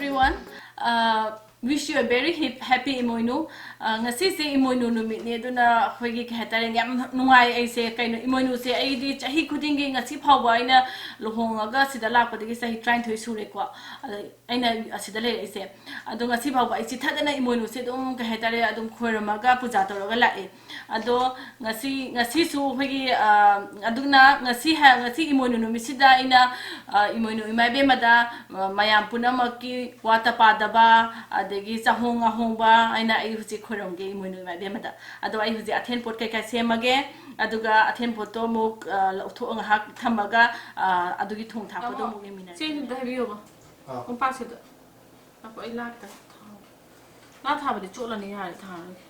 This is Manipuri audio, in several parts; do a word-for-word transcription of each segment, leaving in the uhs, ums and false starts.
Everyone, uh, wish you a very hip- happy Imoinu. Uh, ꯉꯁꯤꯁꯦ ꯏꯃꯣꯏꯅꯨ ꯅꯨꯃꯤꯠꯅꯦ, ꯑꯗꯨꯅ ꯑꯩꯈꯣꯏꯒꯤ, ꯀꯩ ꯍꯥꯏꯇꯥꯔꯦ, ꯌꯥꯝ ꯅꯨꯡꯉꯥꯏ ꯑꯩꯁꯦ꯫ ꯀꯩꯅꯣ, ꯏꯃꯣꯏꯅꯨꯁꯦ ꯑꯩꯗꯤ ꯆꯍꯤ ꯈꯨꯗꯤꯡꯒꯤ, ꯉꯁꯤ ꯐꯥꯎꯕ, ꯑꯩꯅ ꯂꯨꯍꯣꯡꯉꯒ ꯁꯤꯗ ꯂꯥꯛꯄꯗꯒꯤ ꯆꯍꯤ ꯇꯔꯥꯅꯤꯊꯣꯏ ꯁꯨꯔꯦꯀꯣ, ꯑꯗ ꯑꯩꯅ ꯑꯁꯤꯗ ꯂꯩꯔꯛꯏꯁꯦ꯫ ꯑꯗꯣ ꯉꯁꯤ ꯐꯥꯎꯕ ꯑꯩ ꯆꯤꯊꯗꯅ ꯏꯃꯣꯏꯅꯨꯁꯦ ꯑꯗꯨꯝ, ꯀꯩ ꯍꯥꯏꯇꯥꯔꯦ, ꯑꯗꯨꯝ ꯈꯣꯏꯔꯝꯃꯒ ꯄꯨꯖꯥ ꯇꯧꯔꯒ ꯂꯥꯛꯑꯦ꯫ ꯑꯗꯣ ꯉꯁꯤ, ꯉꯁꯤꯁꯨ ꯑꯩꯈꯣꯏꯒꯤ, ꯑ, ꯑꯗꯨꯅ ꯉꯁꯤ ꯍ-, ꯉꯁꯤ ꯏꯃꯣꯏꯅꯨ ꯅꯨꯃꯤꯠꯁꯤꯗ ꯑꯩꯅ, ꯑ, ꯏꯃꯣꯏꯅꯨ ꯏꯃꯥ ꯏꯕꯦꯟꯕꯗ, ꯑ, ꯃꯌꯥꯝ ꯄꯨꯝꯅꯃꯛꯀꯤ ꯋꯥꯠꯇ ꯄꯥꯗꯕ, ꯑꯗꯒꯤ ꯆꯥꯍꯣꯡ ꯉꯥꯍꯣꯡꯕ ꯑꯩꯅ ꯑꯩ ꯍꯧꯖꯤꯛ ꯈꯣꯏꯔꯝꯒꯦ ꯏꯃꯣꯏꯅꯨ ꯏꯃꯥ ꯏꯕꯦꯟꯕꯗ꯫ ꯑꯗꯣ ꯑꯩ ꯍꯧꯖꯤꯛ ꯑꯊꯦꯟ ꯄꯣꯠ ꯀꯩꯀꯥ ꯁꯦꯝꯃꯒꯦ, ꯑꯗꯨꯒ ꯑꯊꯦꯟ ꯄꯣꯠꯇꯣ ꯑꯃꯨꯛ, ꯑ, ꯂꯧꯊꯣꯛꯑ ꯉꯥꯏꯍꯥꯛ ꯊꯝꯃꯒ, ꯑ, ꯑꯗꯨꯒꯤ ꯊꯣꯡ ꯊꯥꯛꯄꯗꯣ ꯇꯥꯃꯣ, ꯑꯃꯨꯛ ꯌꯦꯡꯃꯤꯟꯅꯔꯁꯦ꯫ ꯆꯦꯡꯗꯨ ꯑꯝꯇ ꯍꯥꯏꯕꯤꯌꯣꯕ꯫ ꯑꯥ꯫ ꯃꯄꯥꯁꯤꯗ꯫ ꯉꯥ ꯊꯥꯕꯗꯤ ꯆꯣꯠꯂꯅꯤ, ꯌꯥꯔꯦ, ꯊꯥꯔꯒꯦ꯫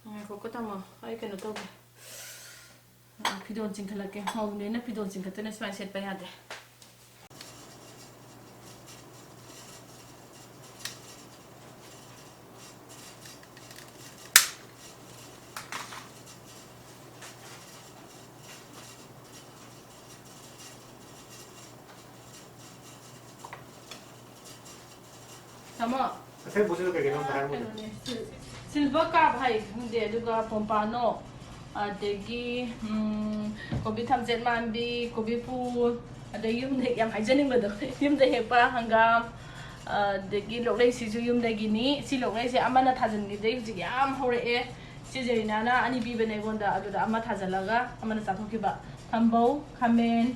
ꯉꯥꯏꯈꯣꯀꯣ, ꯇꯥꯃꯣ, ꯑꯩ ꯀꯩꯅꯣ ꯇꯧꯒꯦ꯫ ꯐꯤꯗꯣꯟ ꯆꯤꯡꯈꯠꯂꯛꯀꯦ꯫ ꯃꯧꯅꯦꯅ ꯐꯤꯗꯣꯟ ꯆꯤꯡꯈꯠꯇꯣꯏꯅꯦ, ꯁꯨꯃꯥꯏꯅ ꯁꯦꯠꯄ ꯌꯥꯗꯦ꯫ ꯇꯥꯃꯣ꯫ ꯑꯊꯦꯟ ꯄꯣꯠꯁꯤꯅ ꯀꯩ ꯀꯩꯅꯣ ꯑꯝꯇ ꯍꯥꯏꯔꯝꯃꯨꯅꯦ꯫ ꯀꯩꯅꯣꯅꯦ, ꯁꯤꯜ-, silver carp ꯍꯥꯏ ꯈꯪꯗꯦ, ꯑꯗꯨꯒ pompano, ꯑꯗꯒꯤ, ꯎꯝ, ꯀꯣꯕꯤ ꯊꯝꯆꯦꯠ ꯃꯥꯟꯕꯤ, ꯀꯣꯕꯤ ꯐꯨꯜ, ꯑꯗꯩ ꯌꯨꯝꯗ ꯌꯥꯝ ꯍꯥꯏꯖꯅꯤꯡꯕꯗꯣ, ꯌꯨꯝꯗ ꯍꯦꯛꯄ ꯍꯪꯒꯥꯝ, ꯑꯗꯒꯤ ꯂꯣꯛꯂꯩꯁꯤꯁꯨ ꯌꯨꯝꯗꯒꯤꯅꯤ꯫ ꯁꯤ ꯂꯣꯛꯂꯩꯁꯦ ꯑꯃꯅ ꯊꯥꯖꯤꯟꯈꯤꯕꯗꯩ ꯍꯧꯖꯤꯛ ꯌꯥꯝ ꯍꯧꯔꯛꯑꯦ꯫ ꯁꯤ ꯖꯦꯔꯤꯅꯥꯅ ꯑꯅꯤ ꯄꯤꯕꯅꯦ ꯑꯩꯉꯣꯟꯗ, ꯑꯗꯨꯗ ꯑꯃ ꯊꯥꯖꯤꯜꯂꯒ ꯑꯃꯅ ꯆꯥꯊꯣꯛꯈꯤꯕ꯫ ꯊꯝꯕꯧ, ꯈꯥꯃꯦꯟ,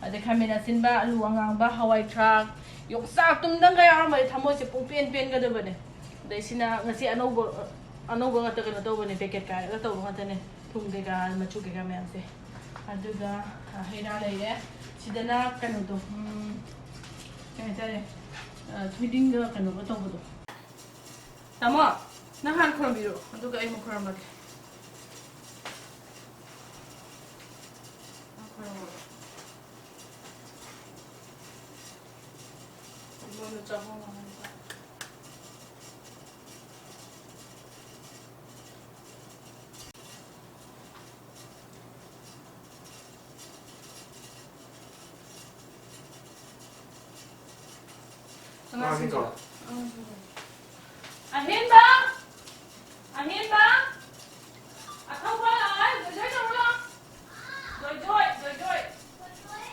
ꯑꯗꯩ ꯈꯥꯃꯦꯟ ꯑꯁꯤꯟꯕ, ꯑꯂꯨ ꯑꯉꯥꯡꯕ, ꯍꯋꯥꯏ ꯊ꯭ꯔꯥꯛ, ꯌꯣꯡꯆꯥꯛ ꯇꯨꯝꯗꯪꯒ ꯌꯥꯎꯔꯝꯃꯗꯤ ꯊꯃꯣꯏꯁꯦ ꯄꯨꯡꯄꯦꯟ ꯄꯦꯟꯒꯗꯕꯅꯦ꯫ ꯑꯗꯩ ꯁꯤꯅ ꯉꯁꯤ ꯑꯅꯧꯕ, ꯑꯅꯧꯕ ꯉꯥꯛꯇ ꯀꯩꯅꯣ ꯇꯧꯕꯅꯦ, packet ꯀꯥꯏꯔꯒ ꯇꯧꯕ ꯉꯥꯛꯇꯅꯦ, ꯊꯨꯝ ꯀꯩꯀꯥ, ꯃꯆꯨ ꯀꯩꯀꯥ ꯃꯌꯥꯝꯁꯦ꯫ ꯑꯗꯨꯒ, ꯑ, ꯍꯩ ꯔꯥ ꯂꯩꯔꯦ꯫ ꯁꯤꯗꯅ ꯀꯩꯅꯣꯗꯣ, ꯎꯝ, ꯀꯩ ꯍꯥꯏꯇꯥꯔꯦ, ꯑ, ꯊꯣꯏꯗꯤꯡꯒ ꯀꯩꯅꯣꯒ ꯇꯧꯕꯗꯣ꯫ ꯇꯥꯃꯣ, ꯅꯪ ꯍꯥꯟꯅ ꯈꯣꯏꯔꯝꯕꯤꯔꯣ, ꯑꯗꯨꯒ ꯑꯩ ꯑꯃꯨꯛ ꯈꯣꯏꯔꯝꯃꯒꯦ꯫ ꯃꯣꯏꯅ ꯆꯥꯍꯧꯅ ꯍꯥꯏꯕ꯫ ꯑꯉꯥꯡꯁꯤꯡꯗꯣ꯫ ꯑꯉꯥꯡꯁꯤꯡꯗꯣ꯫ ꯑꯍꯦꯟꯕ! ꯑꯍꯦꯟꯕ! ꯑꯊꯧꯕ ꯂꯥꯛꯑꯣ, ꯖꯣꯏꯖꯣꯏ ꯇꯧꯔꯣ ꯂꯥꯛꯑꯣ꯫ ꯖꯣꯏꯖꯣꯏ, ꯖꯣꯏꯖꯣꯏ꯫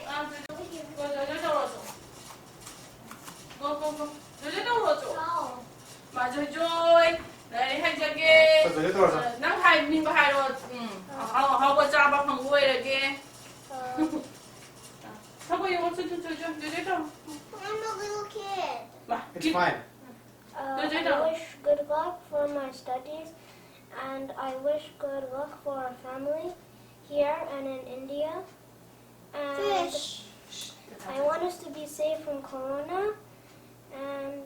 ꯑꯥ, ꯖꯣꯏꯖꯣꯏ꯫ ꯖꯣꯏꯖꯣꯏ ꯇꯧꯔꯣ ꯆꯣ꯫ GO, GO, GO. ꯖꯣꯏꯖꯣꯏ ꯇꯧꯔꯣ ꯆꯣ꯫ ꯍꯥꯎ꯫ ꯃꯥ ꯖꯣꯏꯖꯣꯏ, ꯂꯥꯏꯔꯤꯛ ꯍꯩꯖꯒꯦ꯫ ꯖꯣꯏꯖꯣꯏ ꯇꯧꯔꯣ ꯆꯣ꯫ ꯅꯪ ꯍꯥꯏꯅꯤꯡꯕ ꯍꯥꯏꯔꯣ꯫ ꯎꯝ, ꯑꯥ꯫ ꯑꯍꯥꯎ ꯑꯍꯥꯎꯕ ꯆꯥꯕ ꯐꯪꯕ ꯑꯣꯏꯔꯒꯦ꯫ ꯑꯥ꯫ ꯊꯕꯛ ꯌꯦꯡꯉꯣ, ꯆꯨ, ꯆꯨ, ꯆꯨ, ꯆꯨ, ꯆꯨ, ꯆꯨ ꯇꯧ꯫ I'm a little kid. ꯃꯥ, It's ꯀꯤ-, fine. Uh, ꯆꯨ, ꯆꯨ I ꯇꯧ꯫ Wish good luck for my studies, and I wish good luck for our family here and in India. And Fish. I want us to be safe from corona, and,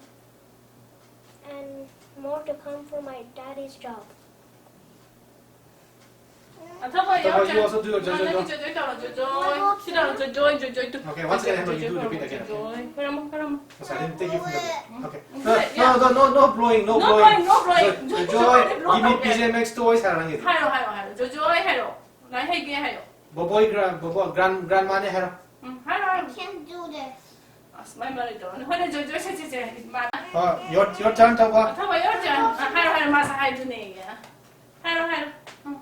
and more to come for my daddy's job. ꯑꯊꯧꯕ, your turn. You also do a ꯖꯣꯏ ꯖꯣꯏ ꯅꯪꯒꯤ ꯇꯧ꯫ ꯖꯣꯏ ꯖꯣꯏ ꯇꯧꯔꯣ, ꯖꯣꯏ ꯖꯣꯏ꯫ ꯁꯤ ꯇꯧꯔꯣ, ꯖꯣꯏ ꯖꯣꯏ, ꯖꯣꯏ ꯖꯣꯏ ꯇꯧ꯫ Okay, once again, joy joy, you do joy joy repeat ꯇꯧꯔꯣ, again. Joy joy. ꯍꯣꯏꯔꯝꯃꯣ, ꯍꯣꯏꯔꯝꯃꯣ꯫ Yes, I didn't take it from the book. Okay. Um, No, yeah. No, no, no, no blowing, no blowing. No blowing, no blowing. ꯖꯣꯏ ꯖꯣꯏ, ꯖꯣꯏ ꯖꯣꯏ, ꯖꯣꯏ ꯖꯣꯏ, ꯖꯣꯏ ꯖꯣꯏ, ꯖꯣꯏ ꯖꯣꯏ, ꯖꯣꯏ ꯖꯣꯏ, ꯖꯣꯏ ꯖꯣꯏ, ꯍꯥꯏꯔꯣ, ꯍꯥꯏꯔꯣ, ꯍꯥꯏꯔꯣ꯫ ꯖꯣꯏ ꯖꯣꯏ ꯍꯥꯏꯔꯣ꯫ ꯂꯥꯏꯔꯤꯛ ꯍꯩꯒꯦ ꯍꯥꯏꯔꯣ꯫ ꯕꯣꯕꯣꯏ ꯒ꯭ꯔꯥ-, ꯕꯣꯕꯣ, ꯒ꯭ꯔꯥꯟ-, ꯒ꯭ꯔꯥꯟꯃꯥꯅꯦ ꯍꯥꯏꯔꯣ꯫ ꯎꯝ, ꯍꯥꯏꯔꯣ, ꯍꯥꯏꯔꯣ꯫ I can't do this. ꯑꯁ, ꯃꯥꯏ ꯃꯔꯩ ꯇꯧꯔꯅꯤ꯫ ꯍꯣꯏꯅꯦ, ꯖꯣꯏ ꯖꯣꯏ, ꯁꯦ, ꯁꯦ, ꯁꯦ꯫ ꯃꯥ-, ꯑ, your, your turn ꯇꯧꯕ꯫ ꯑꯊꯧꯕ, your turn꯫ ꯑ, ꯍꯥꯏꯔꯣ, ꯍꯥꯏꯔꯣ, ꯃꯥꯁꯨ ꯍꯥꯏꯗꯨꯅꯦ꯫ ꯍꯥꯏꯔꯣ, ꯍꯥꯏꯔꯣ꯫ ꯎꯝ꯫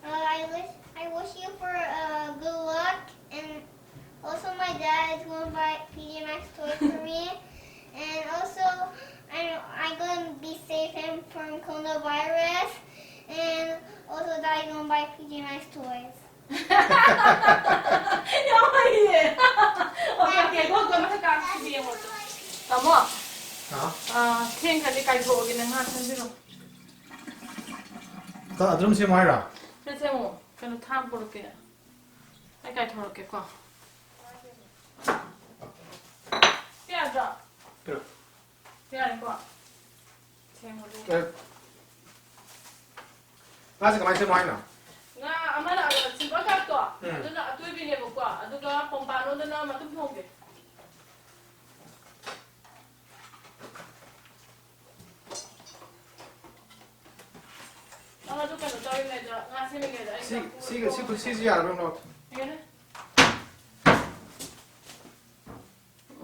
Uh, I wish, I wish you for, uh, good luck, and also my dad is gonna buy P J Masks toys for me, and also I, I gonna be safe him from coronavirus, and also dad is gonna buy P J Masks toys. ꯌꯥꯝ ꯍꯩꯌꯦ꯫ Okay, okay, go, go, ꯃꯊꯛ ꯀꯥ, ꯁꯤꯗꯤ ꯌꯦꯡꯉꯣ꯫ ꯇꯥꯃꯣ꯫ ꯍꯥ? ꯑ, ꯊꯦꯡꯈ꯭ꯔꯗꯤ ꯀꯥꯏꯊꯣꯛꯑꯒꯦ, ꯅꯪ ꯉꯥꯏꯍꯥꯛ ꯆꯪꯁꯤꯜꯂꯣ꯫ ꯇ-, ꯑꯗꯨꯝ ꯁꯦꯝꯃꯣ ꯍꯥꯏꯔꯣ? ꯁꯦ, ꯁꯦꯝꯃꯣ꯫ ꯀꯩꯅꯣ, ꯊꯥꯡ ꯄꯨꯔꯛꯀꯦ꯫ ꯑꯩ ꯀꯥꯏꯊꯣꯔꯛꯀꯦꯀꯣ꯫ ꯁꯤ ꯌꯥꯗ꯭ꯔꯣ? ꯀꯩꯅꯣ? ꯁꯤ ꯌꯥꯔꯦꯀꯣ? ꯁꯦꯝꯃꯣ, ꯑꯗꯨꯒ꯫ ꯑꯦ꯫ ꯉꯥꯁꯦ ꯀꯃꯥꯏꯅ ꯁꯦꯝꯃꯣ ꯍꯥꯏꯅꯣ? ꯉꯥ ꯑꯃꯅ silver carp ꯇꯣ꯫ ꯎꯝ꯫ ꯑꯗꯨꯅ ꯑꯇꯣꯏꯕꯤꯅꯦꯕꯀꯣ, ꯑꯗꯨꯒ ꯄꯣꯝꯄꯥꯅꯣꯗꯅ ꯃꯇꯨꯝ ꯊꯣꯡꯒꯦ꯫ ꯅꯪ ꯑꯗꯨ ꯀꯩꯅꯣ ꯇꯧꯔꯤꯉꯩꯗ, ꯉꯥ ꯁꯦꯝꯃꯤꯉꯩꯗ ꯑꯩ ꯁꯤ, ꯆꯐꯨ ꯁꯤꯒ, ꯁꯤ ꯂꯧꯊꯣꯛꯑꯒ ꯈꯨꯠꯁꯤꯁꯨ ꯌꯥꯔꯕ ꯌꯦꯡꯉꯣ? ꯌꯥꯔꯦ꯫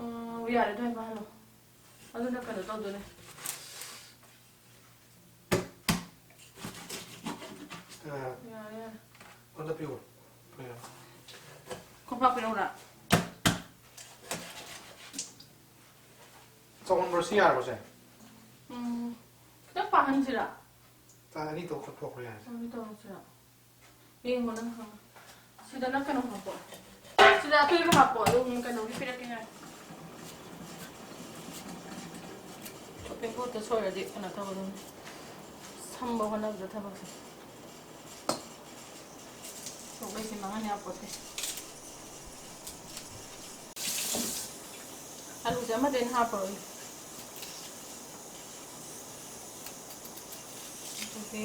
ꯎꯝ, ꯌꯥꯔꯦ, ꯑꯗꯨꯃꯥꯏꯅ ꯄꯥꯏꯍꯜꯂꯣ꯫ ꯑꯗꯨꯅ ꯀꯩꯅꯣ ꯇꯧꯗꯣꯏꯅꯦ꯫ ꯑ, ꯌꯥꯔꯦ, ꯌꯥꯔꯦ꯫ ꯑꯝꯇ ꯄꯤꯌꯨ꯫ ꯄꯤꯌꯨ꯫ ꯀꯣꯝꯄꯥꯛ ꯄꯤꯔꯛꯎꯔꯥ? ꯆꯥꯎꯃꯟꯕ꯭ꯔꯣ? ꯁꯤ ꯌꯥꯔꯕꯣ, ꯁꯦ? ꯎꯝ, ꯈꯤꯇꯪ ꯄꯥꯍꯟꯁꯤꯔꯥ? ꯇ-, ꯑꯅꯤ ꯇꯧ ꯀꯛꯊꯣꯛꯈ꯭ꯔꯣ, ꯌꯥꯔꯦ꯫ ꯑꯅꯤ ꯇꯧꯔꯁꯤꯔꯥ? ꯌꯦꯡꯉꯣ ꯅꯪ ꯈꯪꯉꯣ꯫ ꯁꯤꯗꯅ ꯀꯩꯅꯣ ꯍꯥꯞꯄꯣ꯫ ꯁꯤꯗ ꯑꯇꯣꯏꯕ ꯍꯥꯞꯄꯣ, ꯑꯗꯨ ꯀꯩꯅꯣꯒꯤ ꯄꯤꯔꯛꯀꯦ ꯉꯥꯏ꯫ Chopping board ꯇ ꯁꯣꯏꯔꯗꯤ ꯀꯩꯅꯣ ꯇꯧꯒꯗꯧꯅꯤ꯫ ꯁꯝꯕ ꯍꯣꯠꯅꯕꯗ ꯊꯕꯛꯁꯦ꯫ ꯁꯣꯛ ꯂꯩꯁꯦ ꯃꯥꯡꯍꯟ ꯌꯥꯄꯣꯠꯇꯦ꯫ ꯑꯂꯨꯁꯦ ꯑꯃꯠꯇ ꯑꯩꯅ ꯍꯥꯞꯄꯔꯣꯏ꯫ ꯑꯗꯨꯒꯤ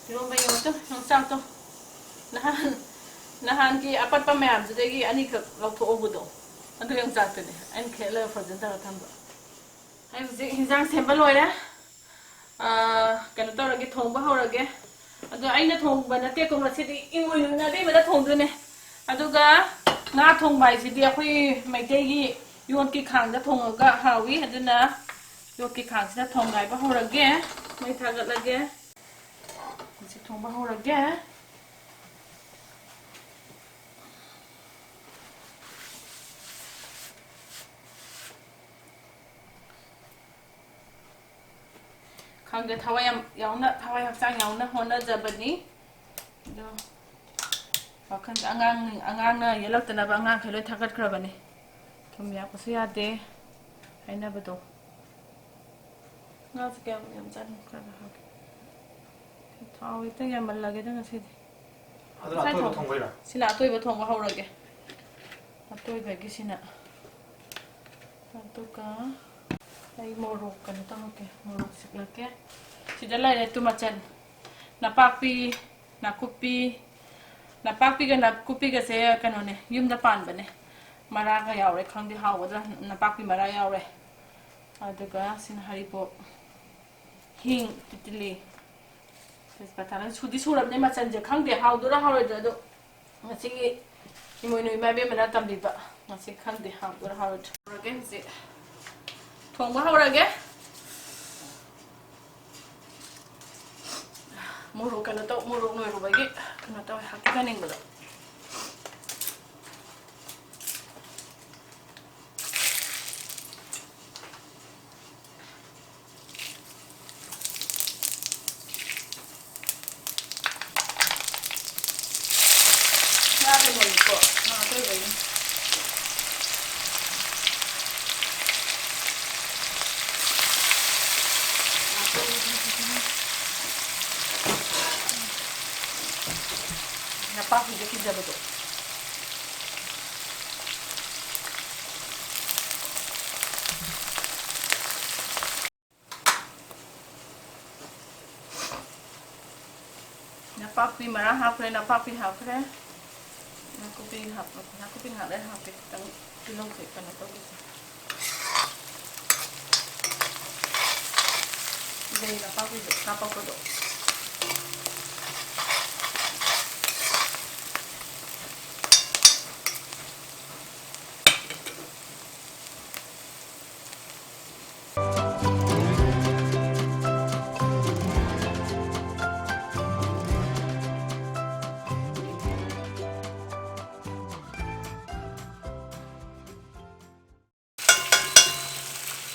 ꯏꯔꯣꯝꯕ ꯌꯦꯡꯉꯨ ꯇꯨ, ꯌꯣꯡꯆꯥꯛꯇꯣ꯫ ꯅꯍꯥꯟ, ꯅꯍꯥꯟꯒꯤ ꯑꯄꯠꯄ ꯃꯌꯥꯝꯗꯨꯗꯒꯤ ꯑꯅꯤꯈꯛ ꯂꯧꯊꯣꯛꯍꯧꯕꯗꯣ, ꯑꯗꯨ ꯌꯣꯡꯆꯥꯛꯇꯨꯅꯦ ꯑꯩꯅ ꯈꯦꯠꯂꯒ frozen ꯇꯧꯔ ꯊꯝꯕ꯫ ꯑꯩ ꯍꯧꯖꯤꯛ ꯍꯤꯟꯖꯥꯡ ꯁꯦꯝꯕ ꯂꯣꯏꯔꯦ꯫ ꯑꯥ, ꯀꯩꯅꯣ ꯇꯧꯔꯒꯦ, ꯊꯣꯡꯕ ꯍꯧꯔꯒꯦ꯫ ꯑꯗꯣ ꯑꯩꯅ ꯊꯣꯡꯕ ꯅꯠꯇꯦꯀꯣ, ꯉꯁꯤꯗꯤ ꯏꯃꯣꯏꯅꯨꯅ ꯑꯕꯦꯝꯃꯅ ꯊꯣꯡꯗꯣꯏꯅꯦ꯫ ꯑꯗꯨꯒ ꯉꯥ ꯊꯣꯡꯕ ꯍꯥꯏꯁꯤꯗꯤ ꯑꯩꯈꯣꯏ ꯃꯩꯇꯩꯒꯤ ꯌꯣꯠꯀꯤ ꯈꯥꯡꯗ ꯊꯣꯡꯉꯒ ꯍꯥꯎꯏ꯫ ꯑꯗꯨꯅ ꯌꯣꯠꯀꯤ ꯈꯥꯡꯁꯤꯗ ꯊꯣꯡꯒꯥꯏꯕ ꯍꯧꯔꯒꯦ꯫ ꯃꯩ ꯊꯥꯒꯠꯂꯒꯦ꯫ ꯍꯧꯖꯤꯛ ꯊꯣꯡꯕ ꯍꯧꯔꯒꯦ꯫ ꯈꯪꯗꯦ, ꯊꯋꯥꯏ ꯌꯥꯝ ꯌꯥꯎꯅ, ꯊꯋꯥꯏ ꯍꯛꯆꯥꯡ ꯌꯥꯎꯅ ꯍꯣꯠꯅꯖꯕꯅꯤ꯫ ꯑꯗꯣ ꯋꯥꯈꯜ, ꯑꯉꯥꯡ, ꯑꯉꯥꯡꯅ ꯌꯦꯜꯂꯛꯇꯅꯕ ꯑꯉꯥꯡꯈꯩ ꯂꯣꯏ ꯊꯥꯒꯠꯈ꯭ꯔꯕꯅꯤ꯫ ꯊꯨꯝ ꯌꯥꯛꯄꯁꯨ ꯌꯥꯗꯦ ꯍꯥꯏꯅꯕꯗꯣ꯫ ꯉꯥꯁꯦ ꯀꯌꯥꯝ ꯌꯥꯝ ꯆꯥꯅꯤꯡꯕ ꯈꯔ ꯈꯔ ꯍꯥꯞꯀꯦ꯫ ꯊꯥꯎ ꯍꯦꯛꯇ ꯌꯥꯝꯃꯜꯂꯒꯦꯗ ꯉꯁꯤꯗꯤ꯫ ꯑꯗꯨꯅ ꯉꯁꯥꯏ ꯑꯇꯣꯏꯕ ꯊꯣꯡ-, ꯊꯣꯡꯕꯩꯔꯣ? ꯁꯤꯅ ꯑꯇꯣꯏꯕ ꯊꯣꯡꯕ ꯍꯧꯔꯒꯦ꯫ ꯑꯇꯣꯏꯕꯒꯤꯁꯤꯅ꯫ ꯑꯗꯨꯒ ꯑꯩ ꯃꯣꯔꯣꯛ ꯀꯩꯅꯣ ꯇꯧꯔꯛꯀꯦ, ꯃꯣꯔꯣꯛ ꯁꯤꯛꯂꯛꯀꯦ꯫ ꯁꯤꯗ ꯂꯩꯔꯦ ꯇꯨ ꯃꯆꯜ: ꯅꯄꯥꯛꯄꯤ, ꯅꯥꯀꯨꯞꯄꯤ, ꯅꯄꯥꯛꯄꯤꯒ ꯅꯥꯀꯨꯞꯄꯤꯒꯁꯦ ꯀꯩꯅꯣꯅꯦ, ꯌꯨꯝꯗ ꯄꯥꯟꯕꯅꯦ꯫ ꯃꯔꯥꯒ ꯌꯥꯎꯔꯦ, ꯈꯪꯗꯦ ꯍꯥꯎꯒꯗ꯭ꯔꯥ꯫ ꯅꯄꯥꯛꯄꯤ ꯃꯔꯥ ꯌꯥꯎꯔꯦ꯫ ꯑꯗꯨꯒ ꯁꯤꯅ ꯍꯔꯤꯕꯣꯞ, ꯍꯤꯡ, ꯇꯤꯇꯤꯂꯤ, ꯇꯦꯖꯄꯇꯥꯅ ꯁꯨꯗꯤ ꯁꯨꯔꯕꯅꯦ ꯃꯆꯜꯁꯦ꯫ ꯈꯪꯗꯦ ꯍꯥꯎꯗꯣꯏꯔꯥ ꯍꯥꯎꯔꯣꯏꯗ꯭ꯔꯥ꯫ ꯑꯗꯣ ꯉꯁꯤꯒꯤ ꯏꯃꯣꯏꯅꯨ ꯏꯃꯥ ꯏꯕꯦꯝꯃꯅ ꯇꯝꯕꯤꯕ꯫ ꯉꯁꯤ ꯈꯪꯗꯦ ꯍꯥꯎꯗꯣꯏꯔꯥ ꯍꯥꯎꯔꯣꯏꯗ꯭ꯔꯥ꯫ ꯍꯧꯔꯒꯦ ꯍꯧꯖꯤꯛ꯫ ꯊꯣꯡꯕ ꯍꯧꯔꯒꯦ꯫ ꯃꯣꯔꯣꯛ ꯀꯩꯅꯣ ꯇꯧ, ꯃꯣꯔꯣꯛ ꯅꯣꯏꯔꯨꯕꯒꯤ ꯀꯩꯅꯣ ꯇꯧꯋꯦ, ꯍꯥꯞꯀꯦ ꯈꯟꯅꯤꯡꯕꯗꯣ꯫ ꯉꯥ ꯀꯩꯅꯣꯅꯤꯀꯣ, ꯉꯥ ꯑꯇꯣꯏꯕꯅꯤ꯫ ꯅꯄꯥꯛꯄꯤꯗ ꯀꯤꯖꯕꯗꯣ꯫ ꯅꯄꯥꯛꯄꯤ ꯃꯔꯥ ꯍꯥꯞꯈ꯭ꯔꯦ, ꯅꯄꯥꯛꯄꯤ ꯍꯥꯞꯈ꯭ꯔꯦ, ꯅꯥꯀꯨꯞꯄꯤ ꯍꯥꯞꯄ-, ꯅꯥꯀꯨꯞꯄꯤ ꯉꯥꯛ ꯂꯩꯔ ꯍꯥꯞꯀꯦ, ꯈꯤꯇꯪ ꯇꯤꯜꯍꯧꯁꯦ ꯀꯩꯅꯣ ꯇꯧꯒꯦꯁꯦ꯫ ꯑꯗꯩ ꯅꯄꯥꯛꯄꯤꯗꯣ ꯍꯥꯞꯄꯛꯄꯗꯣ꯫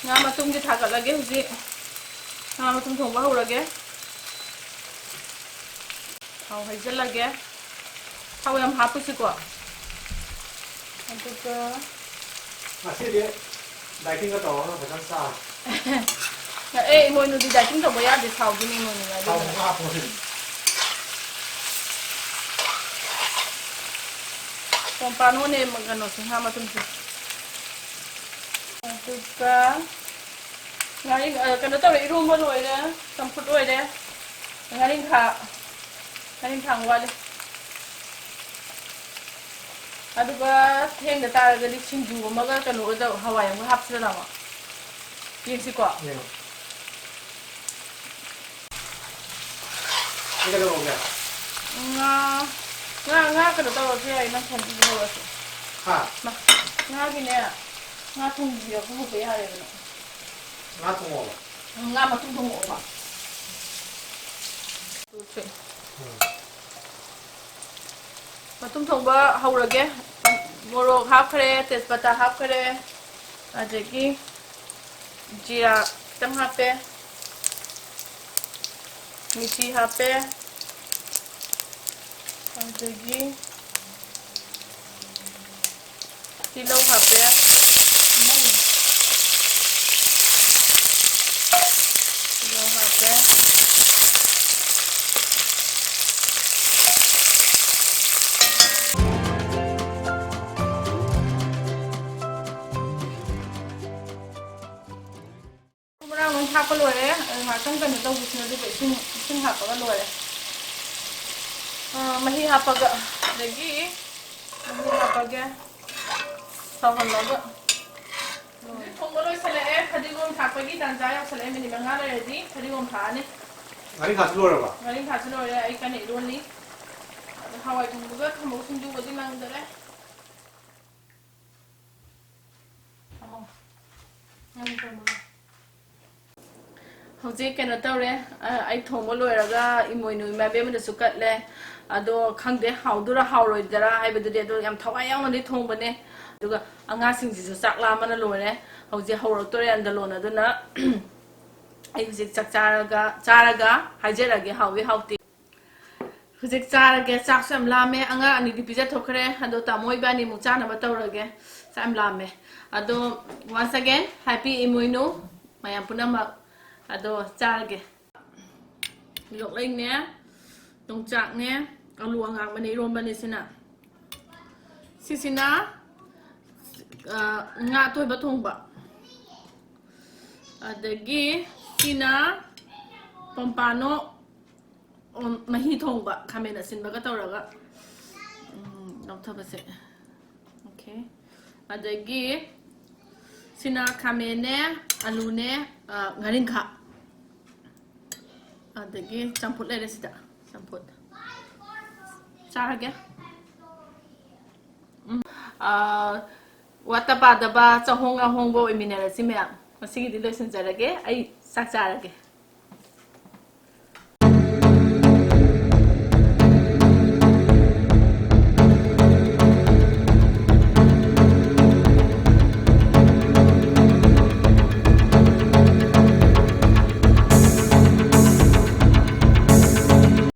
ꯉꯥ ꯃꯇꯨꯝꯒꯤ ꯊꯥꯒꯠꯂꯒꯦ ꯍꯧꯖꯤꯛ꯫ ꯉꯥ ꯃꯇꯨꯝ ꯊꯣꯡꯕ ꯍꯧꯔꯒꯦ꯫ ꯊꯥꯎ ꯍꯩꯖꯤꯜꯂꯒꯦ꯫ ꯊꯥꯎ ꯌꯥꯝ ꯍꯥꯞꯄꯨꯁꯤꯀꯣ꯫ ꯑꯗꯨꯒ ꯉꯁꯤꯗꯤ dieting ꯒ ꯇꯧꯔꯒ ꯐꯖꯅ ꯆꯥꯔꯦ꯫ ꯑꯦ, ꯏꯃꯣꯏꯅꯨꯗꯤ dieting ꯇꯧꯕ ꯌꯥꯗꯦ, ꯊꯥꯎꯗꯨꯅ ꯏꯃꯣꯏꯅꯨ ꯊꯥꯎ ꯉꯥꯏꯗꯣꯏꯅꯦ꯫ ꯈꯔ ꯍꯥꯞꯄꯣ ꯉꯁꯤꯗꯤ꯫ ꯄꯣꯝꯄꯥꯟ ꯍꯣꯅꯦ ꯀꯩꯅꯣꯁꯦ, ꯉꯥ ꯃꯇꯨꯝꯁꯦ꯫ ꯑꯗꯨꯒ ꯉꯥꯔꯤ, ꯑ, ꯀꯩꯅꯣ ꯇꯧꯔꯦ, ꯏꯔꯣꯝꯕ ꯂꯣꯏꯔꯦ, ꯆꯝꯐꯨꯠ ꯂꯣꯏꯔꯦ꯫ ꯉꯥꯔꯤꯡꯈꯥ, ꯉꯥꯔꯤꯡꯈꯥ ꯋꯥꯠꯂꯤ꯫ ꯑꯗꯨꯒ ꯊꯦꯡꯗ ꯇꯥꯔꯒꯗꯤ ꯁꯤꯡꯖꯨ ꯑꯃꯒ ꯀꯩꯅꯣꯒ ꯇꯧ-, ꯍꯋꯥꯏ ꯑꯃꯒ ꯍꯥꯞꯁꯤꯔ ꯇꯥꯃꯣ? ꯌꯦꯡꯁꯤꯀꯣ꯫ ꯌꯦꯡꯉꯣ꯫ ꯁꯤ ꯀꯩꯗꯧꯔꯒꯦ? ꯉꯥ, ꯉꯥ, ꯉꯥ ꯀꯩꯅꯣ ꯇꯧꯔꯁꯨ ꯌꯥꯏ, ꯅꯪ ꯊꯣꯡꯕꯤꯕ ꯍꯧꯔꯁꯨ꯫ ꯍꯥ? ꯃꯥ, ꯉꯥꯒꯤꯅꯦ, ꯉꯥ ꯊꯣꯡꯕꯤꯔꯒ ꯍꯧꯕ ꯌꯥꯔꯦꯗꯅ꯫ ꯉꯥ ꯊꯣꯡꯉꯣꯕ? ꯎꯝ, ꯉꯥ ꯃꯇꯨꯝ ꯊꯣꯡꯉꯛꯑꯣꯕ꯫ ꯎꯝ꯫ ꯃꯇꯨꯝ ꯊꯣꯡꯕ ꯍꯧꯔꯒꯦ꯫ ꯃꯣꯔꯣꯛ ꯍꯥꯞꯈ꯭ꯔꯦ, ꯇꯦꯖꯄꯇꯥ ꯍꯥꯞꯈ꯭ꯔꯦ, ꯑꯗꯒꯤ ꯖꯤꯔꯥ ꯈꯤꯇꯪ ꯍꯥꯞꯄꯦ, ꯃꯤꯊꯤ ꯍꯥꯞꯄꯦ, ꯑꯗꯒꯤ ꯇꯤꯜꯍꯧ ꯍꯥꯞꯄꯦ꯫ ꯇꯤꯜꯍꯧ ꯍꯥꯞꯄꯦ꯫ ꯃꯔꯥꯡ ꯂꯣꯏ ꯊꯥꯛꯄ ꯂꯣꯏꯔꯦ꯫ ꯑꯗꯨ ꯉꯥꯛꯇꯪ ꯀꯩꯅꯣ ꯇꯧꯕꯁꯤꯅ ꯑꯗꯨꯒ ꯏꯁꯤꯡ, ꯏꯁꯤꯡ ꯍꯥꯞꯄꯒ ꯂꯣꯏꯔꯦ꯫ ꯑ, ꯃꯍꯤ ꯍꯥꯞꯄꯒ, ꯑꯗꯒꯤ ꯃꯍꯤ ꯍꯥꯞꯄꯒꯦ꯫ ꯁꯧꯍꯜꯂꯒ꯫ ꯍꯧꯖꯤꯛ ꯊꯣꯡꯕ ꯂꯣꯏꯁꯤꯜꯂꯛꯑꯦ꯫ ꯐꯗꯤꯒꯣꯝ ꯊꯥꯛꯄꯒꯤ ꯇꯥꯟꯖꯥ ꯌꯧꯁꯤꯜꯂꯛꯑꯦ꯫ ꯃꯤꯅꯤꯠ ꯃꯉꯥ ꯂꯩꯔꯗꯤ ꯐꯗꯤꯒꯣꯝ ꯊꯥꯛꯑꯅꯤ꯫ ꯉꯥꯔꯤ ꯊꯥꯛꯁꯨ ꯂꯣꯏꯔꯕ? ꯉꯥꯔꯤ ꯊꯥꯛꯁꯨ ꯂꯣꯏꯔꯦ꯫ ꯑꯩ ꯀꯟꯅ ꯏꯔꯣꯜꯂꯤ꯫ ꯑꯗꯣ ꯍꯋꯥꯏ ꯊꯣꯡꯕꯒ ꯊꯝꯕꯧ ꯁꯤꯡꯖꯨꯒꯗꯤ ꯅꯪꯗꯔꯦ꯫ ꯊꯝꯃꯣ꯫ ꯅꯪ ꯊꯝꯃꯣ꯫ ꯍꯧꯖꯤꯛ ꯀꯩꯅꯣ ꯇꯧꯔꯦ, ꯑ, ꯑꯩ ꯊꯣꯡꯕ ꯂꯣꯏꯔꯒ ꯏꯃꯣꯏꯅꯨ ꯏꯃꯥ ꯏꯕꯦꯟꯗꯁꯨ ꯀꯠꯂꯦ꯫ ꯑꯗꯣ ꯈꯪꯗꯦ ꯍꯥꯎꯗꯣꯏꯔꯥ ꯍꯥꯎꯔꯣꯏꯗꯣꯏꯔꯥ ꯍꯥꯏꯕꯗꯨꯗꯤ, ꯑꯗꯣ ꯌꯥꯝ ꯊꯋꯥꯏ ꯌꯥꯎꯅꯗꯤ ꯊꯣꯡꯕꯅꯦ꯫ ꯑꯗꯨꯒ ꯑꯉꯥꯡꯁꯤꯡꯁꯤꯁꯨ ꯆꯥꯛ ꯂꯥꯝꯕꯅ ꯂꯣꯏꯔꯦ꯫ ꯍꯧꯖꯤꯛ ꯍꯧꯔꯛꯇꯣꯔꯦ ꯑꯟꯗꯂꯣꯟ꯫ ꯑꯗꯨꯅ ꯑꯩ ꯍꯧꯖꯤꯛ ꯆꯥꯛ ꯆꯥꯔꯒ, ꯆꯥꯔꯒ ꯍꯥꯏꯖꯔꯒꯦ ꯍꯥꯎꯏ ꯍꯥꯎꯇꯦ꯫ ꯍꯧꯖꯤꯛ ꯆꯥꯔꯒꯦ, ꯆꯥꯛꯁꯨ ꯌꯥꯝ ꯂꯥꯝꯃꯦ꯫ ꯑꯉꯥꯡ ꯑꯅꯤꯗꯤ ꯄꯤꯖꯊꯣꯛꯈ꯭ꯔꯦ, ꯑꯗꯣ ꯇꯥꯃꯣ ꯏꯕꯥꯅꯤ ꯑꯃꯨꯛ ꯆꯥꯅꯕ ꯇꯧꯔꯒꯦ꯫ ꯆꯥꯛ ꯌꯥꯝ ꯂꯥꯝꯃꯦ꯫ ꯑꯗꯣ once again, happy ꯏꯃꯣꯏꯅꯨ ꯃꯌꯥꯝ ꯄꯨꯝꯅꯃꯛ꯫ ꯑꯗꯣ ꯆꯥꯔꯒꯦ꯫ ꯂꯣꯛꯂꯩꯅꯦ, ꯌꯣꯡꯆꯥꯛꯅꯦ, ꯑꯂꯨ ꯑꯉꯥꯡꯕꯅꯦ, ꯏꯔꯣꯝꯕꯅꯦ ꯁꯤꯅ꯫ ꯁꯤꯁꯤꯅ, ꯑ, ꯉꯥ ꯑꯇꯣꯏꯕ ꯊꯣꯡꯕ꯫ ꯑꯗꯒꯤ ꯁꯤꯅ ꯄꯣꯝꯄꯥꯅꯣ, ꯎꯝ, ꯃꯍꯤ ꯊꯣꯡꯕ, ꯈꯥꯃꯦꯟ ꯑꯁꯤꯟꯕꯒ ꯇꯧꯔꯒ, ꯎꯝ, ꯂꯧꯊꯕꯁꯦ꯫ ꯑꯗꯒꯤ ꯁꯤꯅ ꯈꯥꯃꯦꯟꯅꯦ, ꯑꯂꯨꯅꯦ, ꯑ, ꯉꯥꯔꯤꯡꯈꯥ꯫ ꯑꯗꯒꯤ ꯆꯝꯐꯨꯠ ꯂꯩꯔꯦ ꯁꯤꯗ, ꯆꯝꯐꯨꯠ꯫ ꯆꯥꯔꯒꯦ꯫ ꯎꯝ, ꯑ, ꯋꯥꯠꯇ ꯄꯥꯗꯕ ꯆꯍꯣꯡ ꯉꯥꯍꯣꯡꯕ ꯑꯣꯏꯃꯤꯟꯅꯔꯁꯤ ꯃꯌꯥꯝ꯫ ꯉꯁꯤꯒꯤꯗꯤ ꯂꯣꯏꯁꯤꯟꯖꯔꯒꯦ꯫ ꯑꯩ ꯆꯥꯛ ꯆꯥꯔꯒꯦ꯫